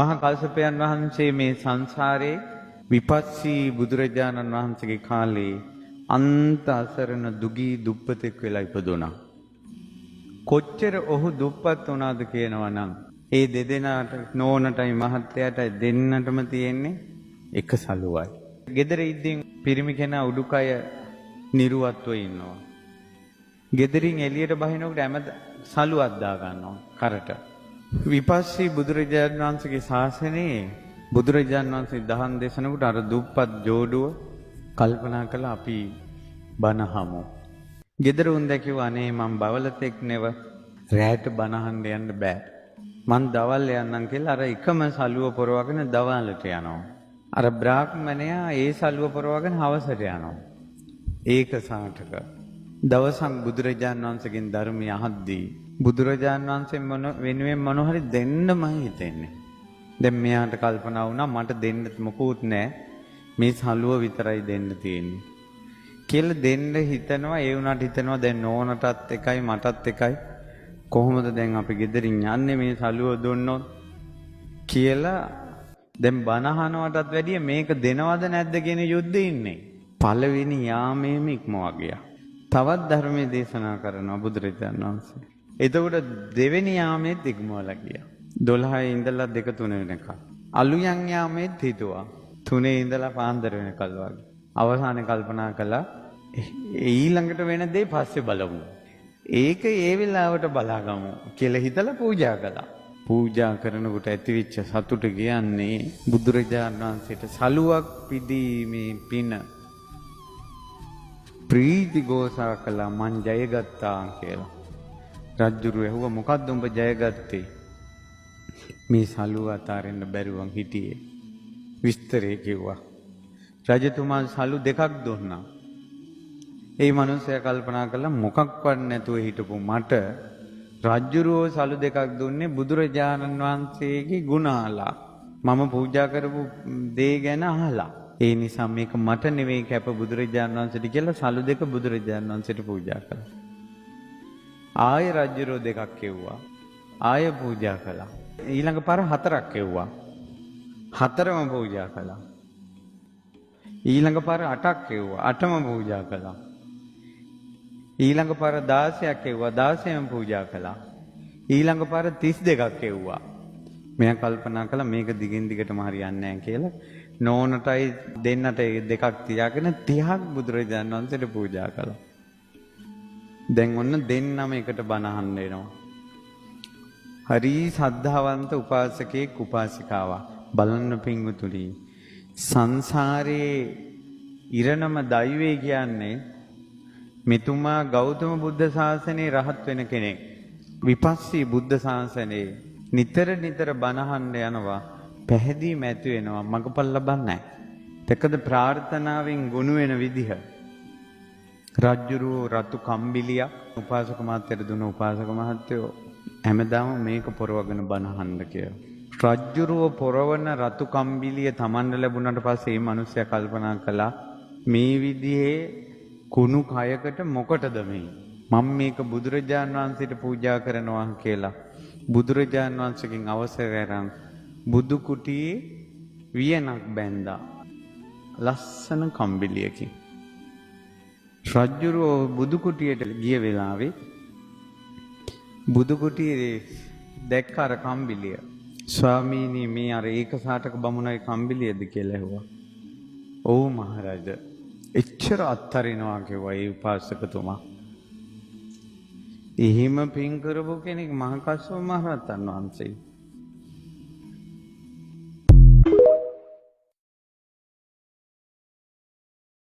මහා කස්සපයන් වහන්සේ මේ සංසාරේ විපස්සී බුදුරජාණන් වහන්සේගේ කාලේ අන්ත අසරණ දුගී දුප්පතෙක් වෙලා ඉපදුණා. කොච්චර ඔහු දුප්පත් වුණාද කියනවා නම් ඒ දෙදෙනාට නෝනටයි මහත්තයාටයි දෙන්නටම තියෙන්නේ එක සලුවයි. ගෙදර ඉද්දී පිරිමි කෙනා උඩුකය නිරුවත්ව ඉන්නවා. ගෙදරින් එළියට බහිනකොට හැම සලුවක් දා ගන්නවා කරට. විපස්සී බුදුරජාණන් වහන්සේගේ ශාසනයේ බුදුරජාණන් වහන්සේ දහම් දෙසනකොට අර දුප්පත් ජෝඩුව කල්පනා කළා අපි බණ අහමු. ගෙදර උන් දැකිව්වා අනේ මං බවලතෙක් නෙව රැයට බණ අහන්න යන්න බෑ. මං දවල් යන්නම් කියලා අර එකම සලුව පොරවගෙන දවල්ට යනවා. අර බ්‍රාහ්මණයා ඒ සලුව පොරවගෙන හවසට යනවා. ඒක සාටක. දවසක් බුදුරජාණන් වහන්සේගෙන් ධර්මය අහද්දී බුදුරජාණන් වහන්සේ මොන වෙනුවෙන් මොන හරි දෙන්නමයි හිතෙන්නේ. දැන් මෙයාට කල්පනා වුණා මට දෙන්න මොකුත් නෑ. මේ සලුව විතරයි දෙන්න තියෙන්නේ. කියලා දෙන්න හිතනවා. ඒ වුණාට හිතනවා දැන් නෝනටත් එකයි මටත් එකයි. කොහොමද දැන් අපි ගෙදරින් යන්නේ මේ සලුව දුන්නොත් කියලා දැන් බණ අහනවටත් වැඩිය මේක දෙනවද නැද්ද කියන යුද්ධේ ඉන්නේ. පළවෙනි යාමේම ඉක්මවා ගියා. තවත් ධර්මයේ දේශනා කරනවා බුදුරජාණන් වහන්සේ. එතකොට දෙවෙනි යාමේත් ඉක්මවලා ගියා. 12 ඉඳලා 2 3 වෙනකල්. අලුයන් යාමේත් හිතුවා. 3 ඉඳලා පාන්දර වෙනකල් වගේ. අවසානයේ කල්පනා කළා ඊළඟට වෙන දේ පස්සේ බලමු. ඒක ඒ වෙලාවට බලාගමු කියලා හිතලා පූජා කළා. පූජා කරනකොට ඇතිවෙච්ච සතුට කියන්නේ බුදුරජාණන් වහන්සේට සලුවක් පිදීමේ පින ප්‍රීති ගෝසා කළා මං ජයගත්තා කියලා. රජ්ජුරු ඇහුවා මොකද්ද උඹ ජයගත්තේ? මේ සලුව අතාරින්න බැරුවන් හිටියේ. විස්තරේ කිව්වා. රජතුමා සලු දෙකක් දුන්නා. ඒ මනුස්සයා කල්පනා කළා මොකක්වත් නැතුව හිටපු මට රජ්ජුරුවෝ සලු දෙකක් දුන්නේ බුදුරජාණන් වහන්සේගේ ගුණ අහලා. මම පූජා කරපු දේ ගැන අහලා. ඒ නිසා මේක මට නෙවෙයි කැප බුදුරජාණන් වහන්සේට කියලා සලු දෙක බුදුරජාණන් වහන්සේට පූජා කළා. ආය රජ්ජුරුවෝ දෙකක් කෙව්වා. ආය පූජා කළා. ඊළඟ පාර හතරක් කෙව්වා. හතරම පූජා කළා. ඊළඟ පාර අටක් කෙව්වා. අටම පූජා කළා. ඊළඟ පාර 16ක් කෙව්වා. 16ම පූජා කළා. ඊළඟ පාර 32ක් කෙව්වා. මෙයා කල්පනා කළා මේක දිගින් දිගටම හරියන්නේ නැහැ කියලා. නෝනටයි දෙන්නට දෙකක් තියාගෙන 30ක් බුදුරජාණන් වහන්සේට පූජා කළා. දැන් ඔන්න දෙන්නම එකට බණ අහන්න එනවා. හරි සද්ධාවන්ත උපාසකෙක් උපාසිකාවක්. බලන්න පින්වතුනි, සංසාරේ ඉරණම දෛවය කියන්නේ මෙතුමා ගෞතම බුද්ධ ශාසනයේ රහත් වෙන කෙනෙක්. විපස්සී බුද්ධ ශාසනයේ නිතර නිතර බණ අහන්න යනවා. පැහැදීම ඇති වෙනවා. මගපල් ලබන්නේ නැහැ. තකද ප්‍රාර්ථනාවෙන් ගොනු වෙන විදිහ. රජ්ජුරුවෝ රතු කම්බිලියක් උපාසක මහත්තයට දුන්න. උපාසක මහත්තයෝ හැමදාම මේක පොරවගෙන බණ අහන්න කියලා. රජ්ජුරුව පොරවන රතු කම්බිලිය තමන්ට ලැබුණාට පස්සේ මේ මිනිස්සයා කල්පනා කළා මේ විදිහේ කුණු කයකට මොකටද මේ? මම මේක බුදුරජාන් වහන්සේට පූජා කරනවා කියලා බුදුරජාන් වහන්සේගෙන් අවසර අරන් බුදු කුටියේ වියනක් බැන්දා. ලස්සන කම්බිලියකින්. රජ්ජුරුව බුදු කුටියට ගිය වෙලාවේ බුදු කුටියේ දැක්ක අර කම්බිලිය. ස්වාමීනි මේ අර ඒකසාටක බමුණගේ කම්බිලියද කියලා ඇහුවා. ඔව් මහරජ. එච්චර අත්තරිනවා කිව්වා ඒ උපාසකතුමා. එහෙම පින් කරපු කෙනෙක් මහ කස්සප මහරහතන් වහන්සේ.